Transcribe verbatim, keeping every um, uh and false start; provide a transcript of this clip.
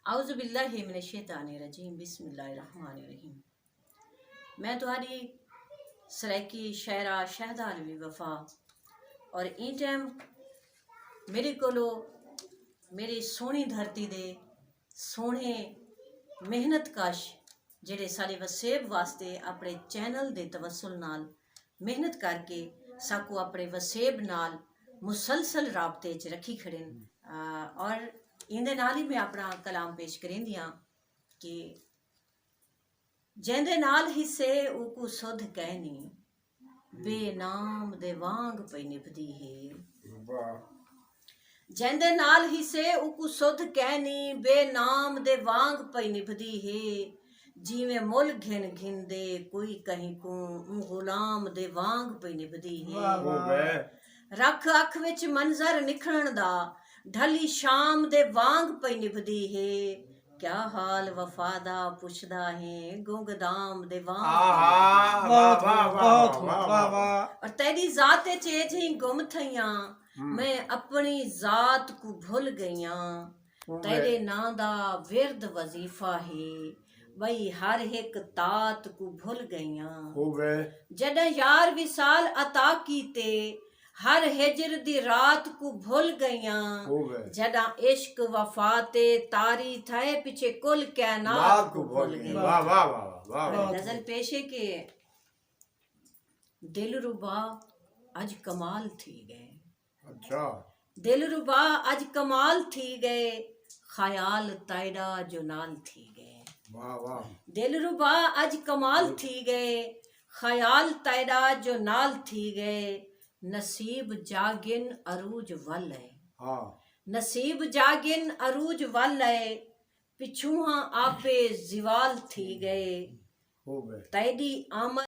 اعوذ باللہ من الشیطان الرجیم، بسم اللہ الرحمن الرحیم۔ میں تہاݙی سرائیکی شاعرہ شہدا علوی وفا، اور ایں ٹائم میݙے کولو میݙی سوہݨی دھرتی دے سوہݨے محنت کش جیڑھے ساݙے وسیب واسطے اپݨے چینل دے توسل نال محنت کر کے ساکوں اپݨے وسیب نال مسلسل رابطے اچ رکھی کھڑن۔ آ، اور ایندے نال ہی میں اپݨا کلام پیش کریندی ہاں کہ جیندے نال ہسے اوکوں سدھ کینی، بے نام دے وانگ پئی نبھدی ہے۔ واہ۔ جیندے نال ہسے اوکوں سدھ کینی، بے نام دے وانگ پئی نبھدی ہے۔ جیویں مل گھن گھندے کوئی کہیں کوں، اوں غلام دے وانگ پئی نبھدی ہے۔ واہ، واہ۔ رکھ اکھ وچ منظر نکھڑن دا، ڈھلی شام دے وانگ پئی نبھدی ہے۔ کیا حال وفا دا پچھدا ہیں، گنگ دام دے وانگ پئی نبھدی ہے۔ آہا، واہ، واہ، واہ، واہ، واہ، واہ۔ اور تیݙی ذات اچ اے جھیں گم تھئیاں، ہم۔ میں اپݨی ذات کوں بھل ڳئیاں۔ اوئے۔ تیݙے ناں دا ورد وظیفہ ہے، ٻئی ہر ہک تات کوں بھل ڳئیاں۔ اوئے۔ جݙاں یار وصال عطا کیتے، ہر ہجر دی رات کوں بھل ڳئیاں۔ اوئے۔ جݙاں عشق وفا تے طاری تھئے، پچھے کل کائنات کوں بھل ڳئیاں۔ واہ، واہ، واہ، واہ، واہ۔ غزل پیش ہے کہ دلربا اڄ کمال تھی ڳئے۔ اچھا۔ دلربا اڄ کمال تھی ڳئے، خیال تیݙا جو نال تھی ڳئے۔ واہ، واہ۔ دلربا اڄ کمال تھی ڳئے، خیال تیݙا جو نال تھی ڳئے۔ نصیب جاڳن عروج ول اے۔ ہاں۔ نصیب جاڳن عروج ول اے، پچھوہاں آپے زوال تھی ڳئے۔ ہو ڳئے۔ تیݙی آمد